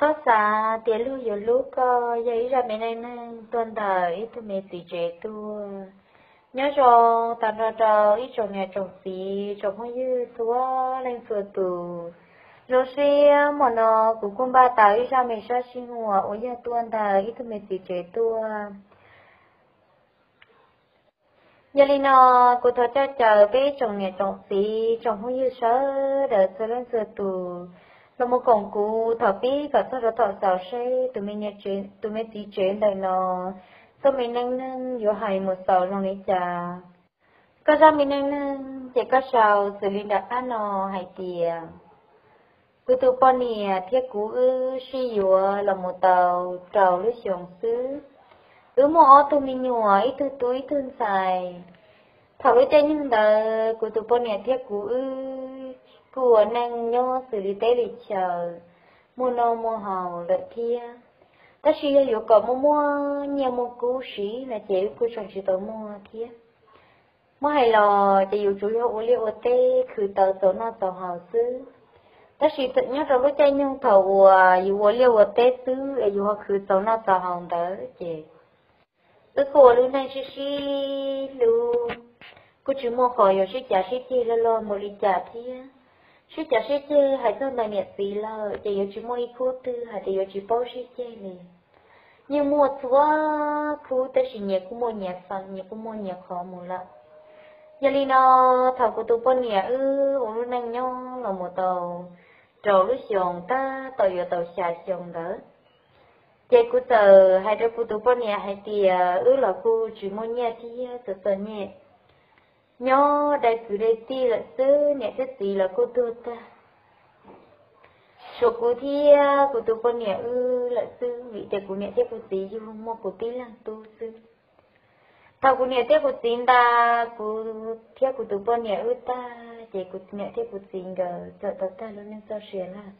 Koj xav tias luag yuav hlub koj yog ib zaj me neej neeg tuaj ntawm ib tug me txiv tsev tuaj. Nyob zoo tag nrho rau ib tsoom niam tsoom txiv tsoom phooj ywg txhua leej txhua tus. Zoo siab hmo no kuv kuj npaj tau ib zaj me sab sij huam uas yog tuaj ntawm ib tug me txiv tsev tuaj. Yog li no, kuv thov coj caw peb tsoom niam tsoom txiv tsoom phooj ywg sawv daws txhua leej txhua tus los mus koom kuv thaum pib kom txog rau thaum xaus seb tus me txiv tsev ntawm no txoj me neej neeg yuav hais mus xaus zoo li cas. Koj zaj me neej neeg ces koj sau xws li nram qab no hais tias, kuv tus poj niam thiab kuv wb sib yuav los mus tau rau lub xyoos xwb. Wb muaj ob tug me nyuam, ib tug tub ib tug ntxhais. Thaum lub caij nyoog ntawd kuv tus poj niam thiab kuv wb kuj ua neej nyob xws li teb li chaw, muaj noj muaj haus lawm thiab. Tab sis yog yuav kom muaj muaj nyiaj muaj kub siv no ces wb kuj tseem tsis tau muaj thiab. Muab hais los ces yus tsuas yog ua liaj ua teb khwv tau txaus noj txaus haus xwb. Tab sis nyob rau lub caij nyoog thaum uas yus ua liaj ua teb xwb es yus ho khwv txaus noj txaus haus ntawd ces wb kuj ua lub neej sib sib hlub, kuj tsis muaj qhov yuav sib cav sib ceg loj loj npaum li cas thiab. Sib cav sib ceg hais txog ntawm niam txiv lawm ces yuav tsis muaj ib khub twg hais tias yuav tsis paub sib ceg li. Yeej muaj txhua khub tab sis nyias kuj muaj nyias feem, nyias kuj muaj nyias qhov mus lawm. Yog li no, thaum kuv tus poj niam wb ua lub neej nyob los mus tau rau lub xyoos tab tom yuav tau xya xyoo ntawd, ces kuv txawm hais rau kuv tus poj niam hais tias wb los kuj tsis muaj nyiaj thiab txom txom nyem, nyob dai kwv dai tij lawm xwb, niam thiab txiv los kuj tuag tag. Tshuav kuv thiab kuv tus poj niam wb lawm xwb, vim tias kuv niam thiab kuv txiv yug muaj kuv tib leeg tub xwb. Thaum kuv niam thiab kuv txiv nta kuv thiab kuv tus poj niam wb tag ces kuv niam thiab kuv txiv nkawd txawm tau tag lub neej txoj sia lawm.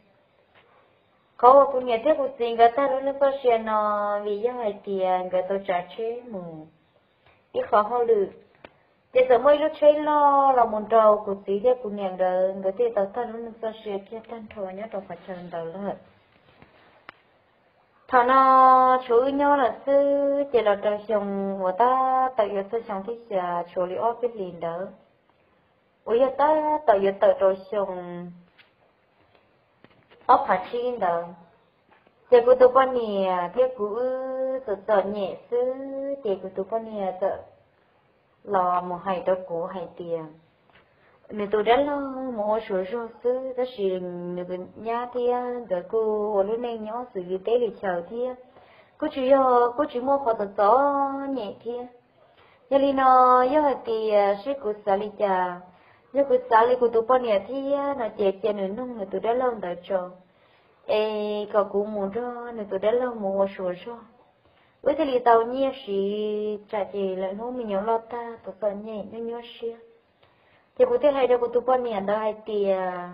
Qhov uas kuv niam thiab kuv txiv nkawd tag lub neej txoj sia no vim yog hais tias nkawd tau tsav tsheb mus ib qhov hauj lwm, ces txawm muaj ib lub tsheb loj los mus nrog kuv txiv thiab kuv niam nkawd, nkawd thiaj tau tag lub neej txoj sia kiag tag nrho nyob rau qhov chaw ntawd lawm. Thaum no tshuav wb nyob lawm xwb ces los rau xyoo uas tab tom yuav txog xyoo thib xya tshuav li ob peb hlis ntawd, uas yog tab tom yuav tawm rau xyoo ob phav tsib ntawd, ces kuv tus poj niam thiab kuv wb txom txom nyem xwb ces kuv tus poj niam txawm los mus hais rau kuv hais tias nws tus dab laug mus ua suav zog xwb, tab sis nws tus nyab thiab nkawd kuj ua lub neej nyob xws li teb li chaw thiab, kuj tsis yog, kuj tsis muaj qhov txom txom nyem thiab. Yog li no, yog hais tias seb kuv xav li cas, yog kuv xav li kuv tus poj niam thiab no ces cia nws nug nws tus dab laug ntawd tso, es kom kuv mus nrog nws tus dab laug mus ua suav zog, wb thiaj li tau nyiaj siv, tsam ces lawm hnub me nyuam loj tag txom txom nyem nyuaj nyuaj siab. Ces kuv thiaj hais rau kuv tus poj niam ntawd hais tias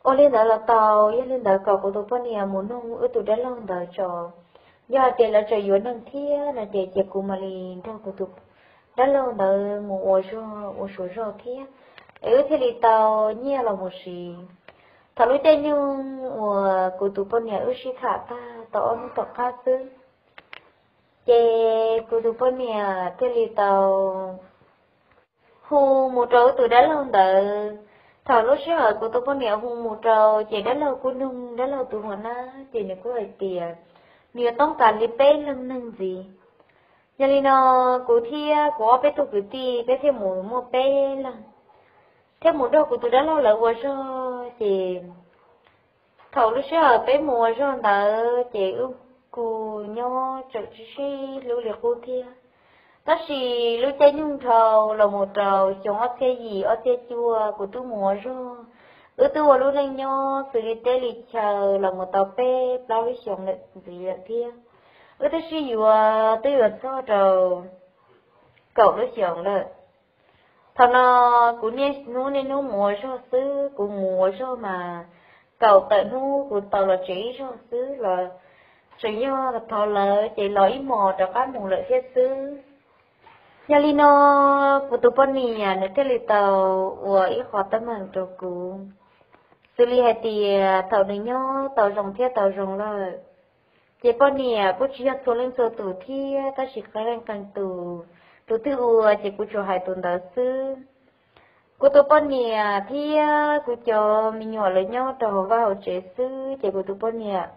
ua li ntawd los tau, yog li ntawd kom kuv tus poj niam mus nug wb tus dab laug ntawd tso. Yog hais tias lawv tseem yuav neeg thiab no ces cia kuv mam li nrog kuv tus dab laug ntawd mus ua zog, ua suav zog thiab, es wb thiaj li tau nyiaj los mus siv. Thaum lub caij nyoog uas kuv tus poj niam wb sib tham tag tau ob hnub tom qab xwb, ces kuv tus poj niam thiaj li tau hu mus rau wb tus dab laug ntawd. Thaum lub sij hawm kuv tus poj niam hu mus rau ces dab laug kuj nug dab laug tus hua nab ces nws kuj hais tias nws yuav toob kas li peb leeg neeg ntxiv. Yog li no, kuv thiab kuv ob peb tug kwv tij peb thiaj mus muaj peb leeg, thiaj mus nrog kuv tus dab laug lawv ua zog ces thaum lub sij hawm peb mus ua zog ntawd ces wb kuj nyob tseem sib sib hlub li qub thiab. Tab sis lub caij nyoog dhau los mus rau xyoo ob txhiab yim ob txhiab cuaj kuv twb mus ua zog, wb twb ua lub neej nyob xws li teb li chaw los mus tau peb plaub lub xyoos lawm ntxiv lawm thiab. Wb twb sib yuav twb yuav txog rau kaum lub xyoos lawm. Thaum no kuv niaj hnub niaj hnub mus ua zog xwb, kuv mus ua zog mas kaum tawm hnub kuv tau los tsev ib zaug xwb los tseem yog thov lawv ces los ib hmos rov qab mus lawm thiab xwb. Yog li no, kuv tus poj niam nws thiaj li tau ua ib qho teeb meem rau kuv. Xws li hais tias thaum nws nyob tau zoo thiab tau zoo lawm, ces poj niam kuj tsis yog txhua leej txhua tus thiab, tab sis qee leej qee tus, tus twg ua ces kuv tsuas hais tus ntawd xwb. Kuv tus poj niam thiab kuv cov me nyuam lawv nyob rau hauv vaj hauv tsev xwb, ces kuv tus poj niam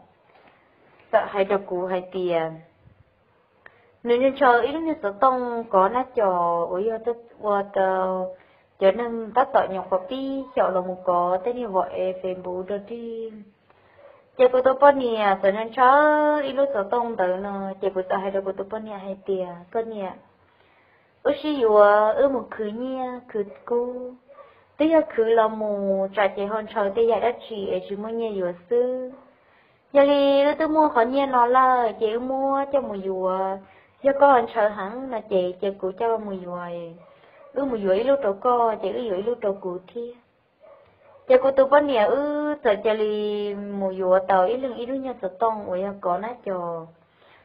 txawm hais rau kuv hais tias nws ntshaw ib lub niag xov tooj kov nab cov uas yog ua rau cov neeg tab tom nyuam qhuav pib xyaum los mus kov tej niag vauv es Facebook rau tig. Ces kuv tus poj niam txawm ntshaw ib lub xov tooj ntawd no, ces kuv txawm hais rau kuv tus poj niam hais tias, koj niam, wb sib yuav wb mus khwv nyiaj khwv kub, twb yog khwv los mus tsam ces ho ntshaw tej yam dab tsi es tsis muaj nyiaj yuav xwb. Yog li wb twb muaj qhov nyiaj no lawm ces wb muab coj mus yuav. Yog koj ho ntshaw heev no ces cia kuv coj mus yuav, wb mus yuav ib lub rau koj ces wb yuav ib lub rau kuv thiab. Ces kuv tus poj niam wb txawm cia li mus yuav tau ib leeg ib lub nyuag xov tooj uas yog kov nab cov,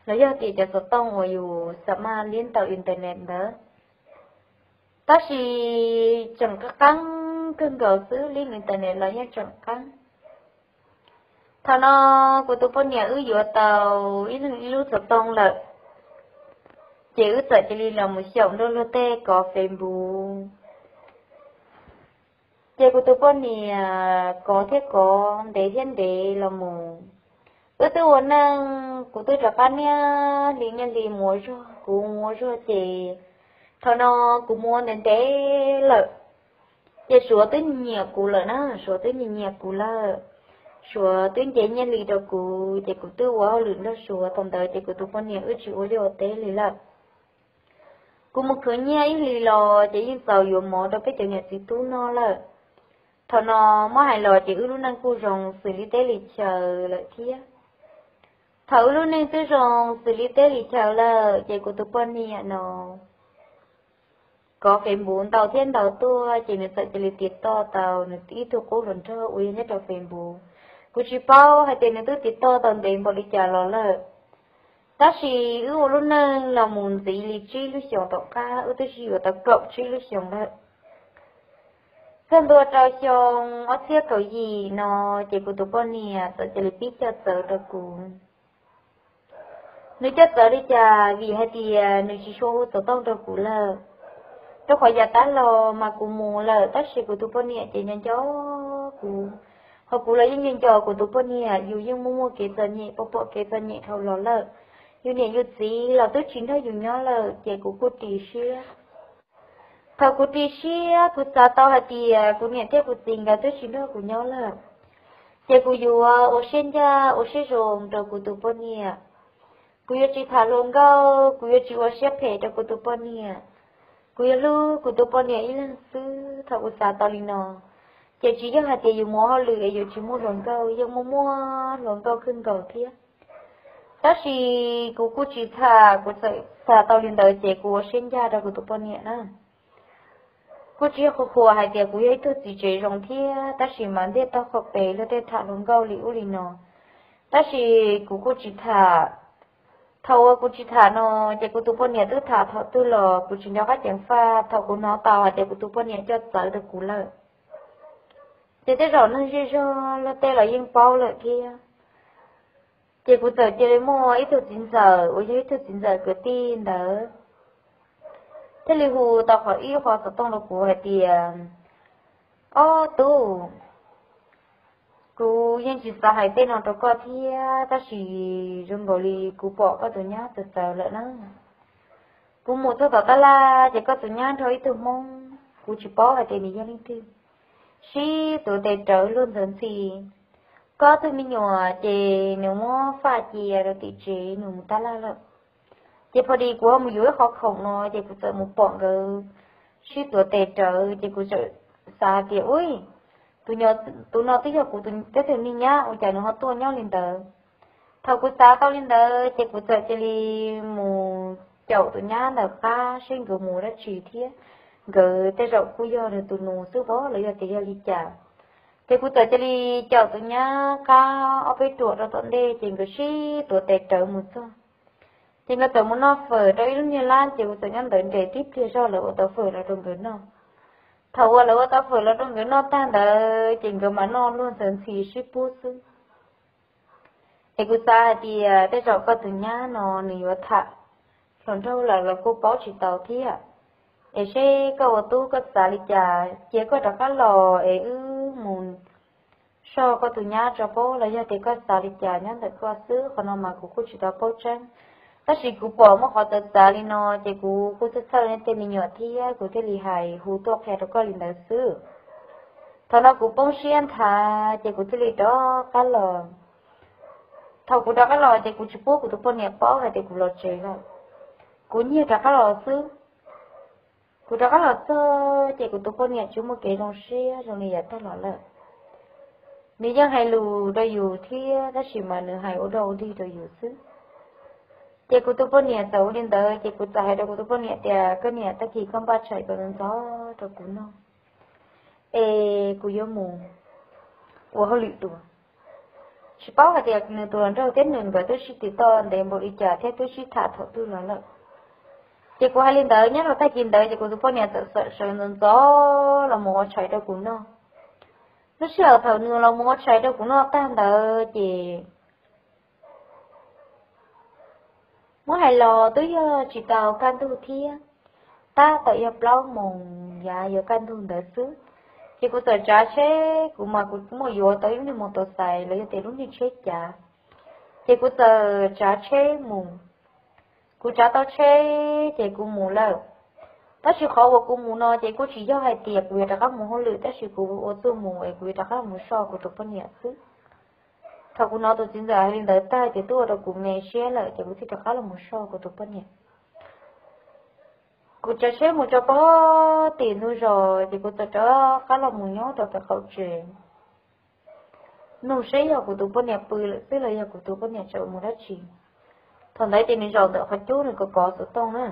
los yog tias cov xov tooj uas yus xa maj liab ntawm internet ntawd. Tab sis tseem qab qeeb kawg nkaus xwb, liab internet los yeej tseem qeeb. Thaum no kuv tus poj niam wb yuav tau ib leeg ib lub xov tooj lawm, ces wb txawm cia li los mus xyaum nrog luag tej kov Facebook. Ces kuv tus poj niam kov thiab kov ntev thiab ntev los mus, wb twb ua neej, kuv twb rov qab niaj hli niaj hli mus ua zog, kuv mus ua zog ces thaum no kuv mus ua ntev ntev lawm, ces Suav twb nyiam kuv lawm na, Suav twb nyiam nyiam kuv lawm. Suav twb nce nyiaj hli rau kuv, ces kuv twb ua hauj lwm nrog Suav. Thaum ntawd ces kuv tus poj niam wb tsis ua liaj ua teb li lawm. Kuv mus khwv nyiaj ib hlis los ces yeej txaus yuav mov rau peb cov niam txiv tub noj lawm. Thaum no muab hais los ces wb lub neej kuj zoo xws li teb li chaw lawm thiab. Thaum wb lub neej twb zoo xws li teb li chaw lawm ces kuv tus poj niam no kov Facebook ntau thiab ntau tuaj, ces nws txawm cia li tiv toj tau nws ib tug qub hluas nraug uas yog nyob rau Facebook. Kuv tsis paub hais tias nws twb tiv toj tau ntev npaum li cas los lawm, tab sis wb ua lub neej los mus ntxiv li tsib lub xyoos tom qab, wb twb sib yuav tau kaum tsib lub xyoos lawm. Txog ntua rau xyoo ob txhiab kaum yim no, ces kuv tus poj niam txawm cia li pib coj txawv rau kuv. Nws coj txawv li cas? Vim hais tias nws tsis tshua hu xov tooj rau kuv lawm. Rau qhov yav tab los mas kuv mus lawm, tab sis kuv tus poj niam ces nco nco kuv, ho kuv los yeej nco nco kuv tus poj niam. Yus yeej muaj muaj kev txom nyem, pom pom kev txom nyem dhau los lawm. Yus niam yus txiv los twb tsis nrog yus nyob lawm, ces kuv kuj ris siab. Thaum kuv ris siab, kuv xav tau hais tias kuv niam thiab kuv txiv nkawd twb tsis nrog kuv nyob lawm, ces kuv yuav ua siab ncaj ua siab zoo rau kuv tus poj niam. Kuv yuav tsis tham hluas nkauj, kuv yuav tsis ua siab phem rau kuv tus poj niam. Kuv yuav hlub kuv tus poj niam ib leeg xwb. Thaum kuv xav tau li no, ces tsis yog hais tias yus mus ua hauj lwm es yus tsis muaj hluas nkauj, yeej muaj muaj hluas nkauj kawg nkaus thiab. Tab sis kuv kuj tsis tham, kuv txawm xav tau li ntawd ces kuv ua siab ncaj rau kuv tus poj niam na. Kuj tsis yog qhuas qhuas hais tias kuv yog ib tug txiv tsev zoo thiab, tab sis mas ntiaj teb qhov pem luag tej tham hluas nkauj li ub li no, tab sis kuv kuj tsis tham. Thaum uas kuv tsis tham no, ces kuv tus poj niam twb tham thaum twg los kuv tsis nco qab ceev faj. Thaum kuv hnov tau hais tias kuv tus poj niam coj txawv rau kuv lawm, ces tej zaum neeg zej zog luag tej los yeej paub lawm thiab. Ces kuv txawm cia li muaj ib tug txiv ntxawm uas yog ib tug txiv ntxawm kwv tij ntawd thiaj li hu tau qhov ib qho xov tooj rau kuv hais tias, ob tub, kuv yeej tsis xav hais tej no rau koj thiab, tab sis zoo nkaus li kuv pom koj tus nyab txawv txawv lawm na. Kuv mus txog tom tab laj ces koj tus nyab nrog ib tug Hmoob, kuv tsis paub hais tias nws yog leej twg, sib tuav tes rawv luag ntxhi ntxhi. Koj tug me nyuam ces nws muab faj cia rau tim tsev nws mus tab laj lawm. Ces pho dis kuv ho mus yuav ib qhov khoom no ces kuv txawm mus pom nkawd sib tuav tes rawv, ces kuv txawm xav hais tias, ub, tus, tus no twb yog kuv tus, peb tug me nyab, ua cas nws ho tuaj nyob li ntawd. Thaum kuv xav tau li ntawd ces kuv txawm cia li mus caum tus nyab ntawm qab seb nkawd mus dab tsi thiab, nkawd tej zaum kuj yog nws tus nus xwb pob los yog tias yog li cas. Ces kuv txawm cia li caum tus nyab qab ob peb ruam rau tom ntej ces nkawd sib tuav tes rawv mus txog. Ces nkawd txawm mus noj fawm rau ib lub niag lab, ces kuv txawm nyob ntawd nres tib pliag zog lawv ua tau fawm los rau nkawd noj. Thaum uas lawv ua tau fawm los rau nkawd noj tag ntawd ces nkawd mam noj luag ntxhi sib pub xwb. Es kuv xav hais tias tej zaum koj tus nyab no nws yuav tham hluas nraug lawm los kuj paub tsis tau thiab. Es seb koj ua tub koj xav li cas, cia koj rov qab los es wb mus soj koj tus nyab tso paub, los yog tias koj xav li cas nyob ntawm koj xwb, qhov no mas kuv kuj tsis tau paub tseeb. Tab sis kuv pom muaj qhov txawv txav li no ces kuv kuj txhawj txhawj nej tej me nyuam thiab kuv thiaj li hais hu tuaj qhia rau koj li ntawd xwb. Thaum no kuv poob siab nthav ces kuv thiaj li rov qab los. Thaum kuv rov qab los ces kuv tsis pub kuv tus poj niam paub hais tias kuv los tsev lawm. Kuv nyiag rov qab los xwb. Kuv rov qab los txog ces kuv tus poj niam tsis muaj kev zoo siab zoo li yav tag los lawm. Nws yeej hais lus rau yus thiab tab sis mas nws hais ua dog ua dig rau yus xwb. Ces kuv tus poj niam txawm ua li ntawd ces kuv txawm hais rau kuv tus poj niam tias, koj niam, tag kis koj npaj tshais kom ntxov rau kuv noj es kuv yuav mus ua hauj lwm dua. Tsis paub hais tias nws tus hluas nraug thiab nws nkawd twb sib tsis tau ntev npaum li cas thiab twb sib tham thaum twg los lawm. Ces kuv hais li ntawd nyob rau tag kis ntawd ces kuv tus poj niam txawm sawv ntxov ntxov los mus ua tshais rau kuv noj. Lub sij hawm thaum nws los mus ua tshais rau kuv noj tag ntawd ces muab hais los twb yog tsis tau kaj ntug thiab, tab tom yog plaub moos yav yuav kaj ntug ntawd xwb. Ces kuv txawm tsav tsheb, kuv mas kuv muaj yuav tau ib lub niag mus tau xais los yog tias lub niag tsheb cav. Ces kuv txawm tsav tsheb mus, kuv tsav tau tsheb ces kuv mus lawm. Tab sis qhov uas kuv mus no ces kuj tsis yog hais tias kuv yuav rov qab mus hauj lwm, tab sis kuv ua txuj mus es kuv yuav rov qab mus soj kuv tus poj niam xwb. Thaum kuv hnov tus txiv ntxawm hais li ntawd tag ces twb ua rau kuv me siab lawm ces kuv thiaj rov qab los mus soj kuv tus poj niam. Kuv tsav tsheb mus tso pog tim ntug zos ces kuv txawm rov qab los mus nyob rau pem qaum tsev, nug seb yog kuv tus poj niam pw lawm xwb los yog kuv tus poj niam tseem mus dab tsi. Thaum ntawd ces nws zaum ntawm qhov cub nws kov kov xov tooj na,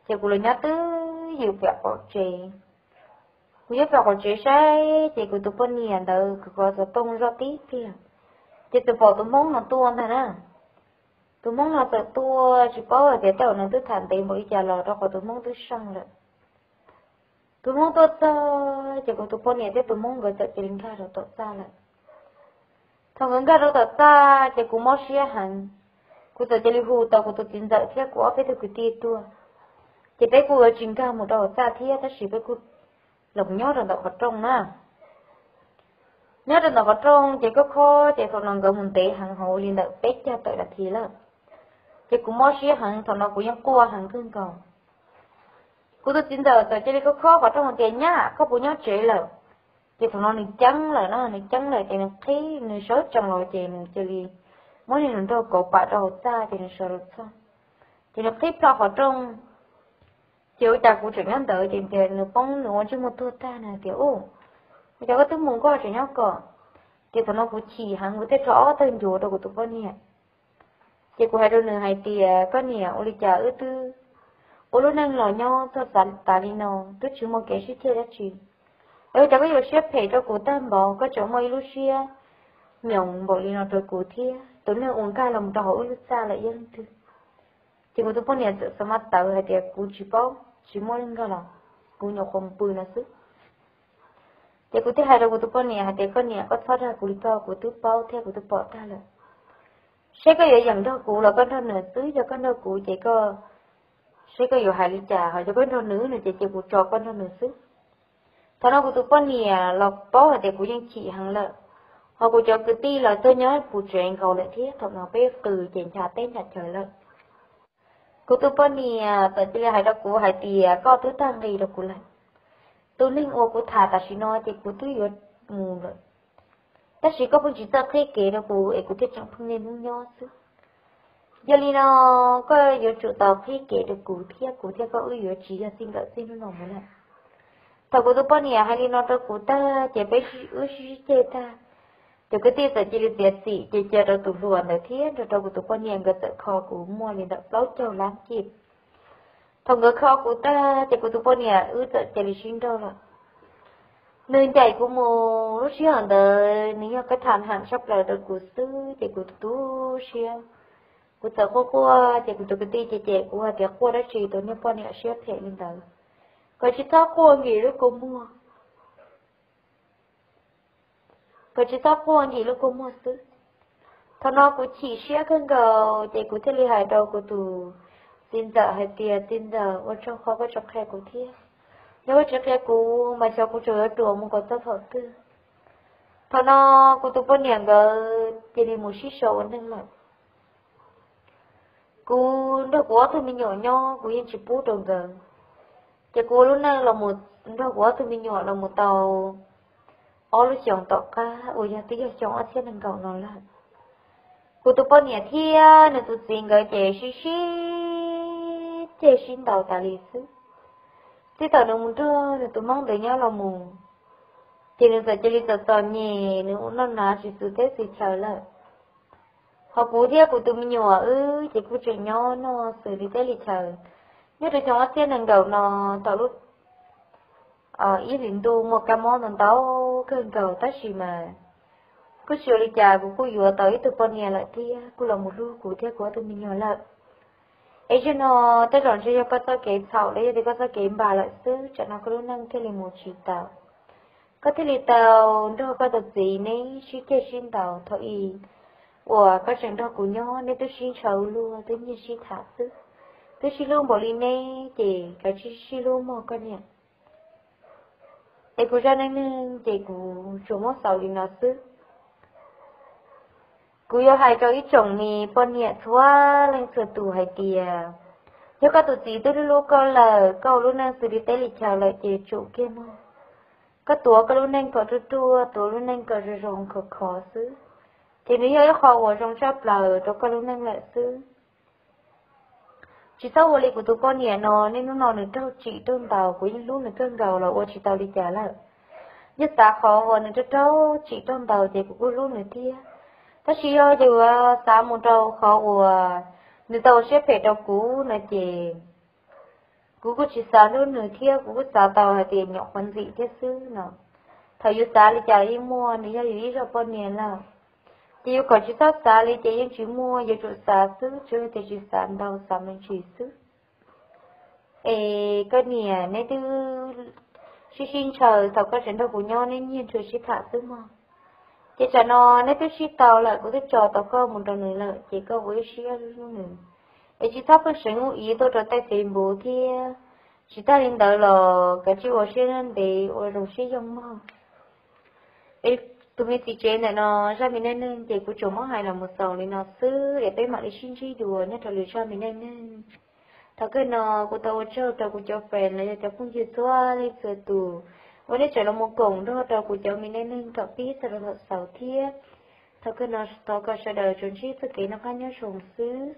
ces kuv los nyob twj ywm pem qaum tsev. Kuv nyob pem qaum tsev saib ces kuv tus poj niam ntawd kov kov xov tooj zoj tib pliag, ces txawm pom tus hmoob no tuaj ntag na. Tus hmoob no txawm tuaj tsis paub hais tias tej zaum nws twb tham ntev npaum li cas los rau qhov tus hmoob twb seej lawm. Tus hmoob tuaj txog ces kuv tus poj niam thiab tus hmoob nkawd txawm cia li nkag rau tom txaj lawm. Thaum nkawd nkag rau tom txaj ces kuv mob siab heev. Kuv txawm cia li hu tau kuv tus txiv ntxawm thiab kuv ob peb tug kwv tij tuaj, ces peb kuj yuav tsis nkag mus rau hauv txaj thiab tab sis peb kuj los nyob rau ntawm qhov rooj na. Nyob rau ntawm qhov rooj ces khob khob ces thaum no nkawd mus ntev heev hauv li ntawm peb caug tawm nas this lawm. Ces kuv mob siab heev, thaum no kuv yeej quaj heev kawg nkaus. Kuv tus txiv ntxawm txawm cia li khob khob qhov rooj tias, nyab, koj puas nyob tsev lawm? Ces thaum no nws ceeb lawm na, nws ceeb lawm ces nws qhib, nws sawv tsees los ces nws cia li muab niag hluas nraug kauv pam rau hauv txaj ces nws sawv los txog. Ces nws qhib plho qhov rooj, ces ua cas kuv tseem nyob ntawd ces nws poob nws ua ntsej muag tuag tag, nws tias, u, ua cas koj twb mus koj tseem nyob ko? Ces thaum no kuv chim heev kuv thiaj rho ob tawg ncuav rau kuv tus poj niam. Ces kuv hais rau nws hais tias, koj niam, ua li cas wb twb ua lub neej los nyob txog tas li no twb tsis muaj kev sib ceg dab tsi, es ua cas koj yuav siab phem rau kuv tag npaum, koj tseem muaj ib lub siab nyoos npaum li no rau kuv thiab? Tus neeg uas nkag los rau hauv wb lub txaj lawm yog leej twg? Ces kuv tus poj niam txawm xav mas tawv hais tias, kuv tsis paub, tsis muaj leej nkag los, kuv nyuam qhuav mus pw no xwb. Ces kuv thiaj hais rau kuv tus poj niam hais tias, koj niam, koj txhob dag kuv li ko, kuv twb paub thiab kuv twb pom tag lawm. Seb koj yuav yeem nrog kuv los koj nrog nws xwb, yog koj nrog kuv ces koj, seb koj yuav hais li cas, ho yog koj nrog nws no ces cia kuv tso koj nrog nws xwb. Thaum no kuv tus poj niam los paub hais tias kuv yeej chim heev lawm, ho kuv cov kwv tij los tuaj nyob puv tsev nkaus lawm thiab, thaum no peb qw ces ncha teb ncha chaw lawm. Kuv tus poj niam txawm cia li hais rau kuv hais tias, koj twb tag nqi rau kuv lawm, tus neeg uas kuv tham tam sim no ces kuv twb yuav mus lawm, tab sis koj pheej tsis txawj qhib kev rau kuv es kuv thiaj tseem pheej niaj hnub nyob xwb. Yog li no, koj yuav tsum tau qhib kev rau kuv thiab kuv thiab koj wb yuav tsis yog txij nkawm txij hnub no mus lawm. Thaum kuv tus poj niam hais li no rau kuv tag ces peb wb sib sib ceg tag, ces kwv tij txawm cia li txiav txim ces cia rau tus hluas ntawd thiab nrog rau kuv tus poj niam nkawd txawm kho kuv muaj li ntawm plaub caug lab cim. Thaum nkawd kho kuv tag ces kuv tus poj niam wb txawm cia li sib nrauj lawm. Nws ncaim kuv mus lub sij hawm ntawd nws yog kab tham ham tshaj plaws rau kuv xwb ces kuv tu siab. Kuv txawm quaj quaj ces kuv tus kwv tij ces cem kuv hais tias, quaj dab tsi tus niag poj niam siab phem li ntawd, kom tsis txhob quaj nkim lub kua muag. kom tsis txhob quaj nkim lub kua muag xwb. Thaum no kuv chim siab kawg nkaus ces kuv thiaj li hais rau kuv tus txiv ntxawm hais tias, txiv ntxawm, ua tsaug qhov koj tseem qhia kuv thiab, yog koj tsis qhia kuv mas xyov kuv tseem yuav ruam mus kom txog thaum twg. Thaum no kuv tus poj niam nkawd cia li mus sib sau ua neej lawm. Kuv nrog kuv ob tug me nyuam nyob kuv yeej tsis pub rau nkawd. Ces kuv ua lub neej los nrog kuv ob tug me nyuam los mus tau ob lub xyoos tom qab uas yog twb yog xyoo ob txhiab nees nkaum no lawm. Kuv tus poj niam thiab nws tus txiv nkawd ces sib sib ceg sib ntaus tas li xwb. Txij thaum nws mus nrog nws tus hmoob ntawd nyob los mus, ces nws txawm cia li txom txom nyem, nws ua noj hnav tsis xws teb xws chaw lawm. Ho kuv thiab kuv tus me nyuam wb ces kuj tseem nyob noj xws li teb li chaw. Nyob rau xyoo ob txhiab nees nkaum no, thaum lub ib hlis ntuj muaj kab mob ntau ntau kawg nkaus tab sis mas kuj tsis ua li cas, kuv kuj yuav tau ib tug poj niam lawm thiab kuj los mus hlub kuv thiab kuv ob tug me nyuam lawm. Es zaum no tej zaum ntshe yog koj txoj kev txhaum los yog tias koj txoj kev npam lawm xwb, tsam no koj lub neej thiaj li mus tsis tau. Koj thiaj li tau nrog koj tus txiv neb sib ceg sib ntaus thaum ub uas koj tseem nrog kuv nyob, neb twb sib ntshaw luag, twb nyiag sib tham xwb, twb sib hlub npaum li neb ces kav tsij sib hlub mog koj niam. Es kuv zaj neej neeg ces kuv tsuas muab xaus li no xwb. Kuv yuav hais rau ib tsoom me poj niam txhua leej txhua tus hais tias, yog koj tus txiv twb hlub hlub koj lawm, koj ua lub neej xws li teb li chaw lawm ces tsum kiag mog. Koj tuav koj lub neej kom ruaj ruaj, tuav lub neej kom zoo zoo khov khov xwb, ces nws yog ib qho uas zoo tshaj plaws rau koj lub neej lawm xwb. Tsis txhob ua li kuv tus poj niam no, niaj hnub no nws raug tsim raug ntaus, kuv yeej hlub nws kawg nkaus los ua tsis tau li cas lawm. Yog xav qhov uas nws raug raug tsim raug ntaus ces kuv kuj hlub nws thiab. Tab sis yog yuav xav mus rau qhov uas nws tau ua siab phem rau kuv no ces kuv kuj tsis xav hlub nws thiab, kuv kuj xav tau hais tias nyuam qhuav ntxim thiab xwb no. Thaum yus xav li cas yeej muaj, nws yog yus ib zaug poj niam lawm. Ces yus kom tsis txhob xav li ces yeej tsis muaj, yuav tsum xav xwb, tsuas yog tias tsis xav ntau, xav me ntsis xwb. Es koj niam, neb twb sib sib ntshaw thaum koj tseem nrog kuv nyob, neb nyiag nrhiav sib tham xwb mog. Ces tsam no neb twb sib tau lawm, kuv twb tso tau koj mus rau nws lawm, ces koj ua ib siab hlub nws. Es tsis txhob pheej seev ub ib tuaj rau tej Facebook thiab. Tsis tag li ntawd los kav tsij ua siab ntev, ua zoo siab yoog mog. Es tus me txiv tsev ntawm no, zaj me neej neeg ces kuv tsuas muab hais los mus xaus li no xwb, es peb mam li sib ntsib dua nyob rau lwm zaj me neej neeg. Thaum kawg no kuv tau ua tsaug rau kuv cov friend los yog cov phooj ywg txhua leej txhua tus uas nej tseem los mus koom nrog rau kuv cov me neej neeg thaum pib txog rau thaum xaus thiab. Thaum kawg no thov kom sawv daws tsuas ntsib txoj kev noj qab nyob zoo xwb.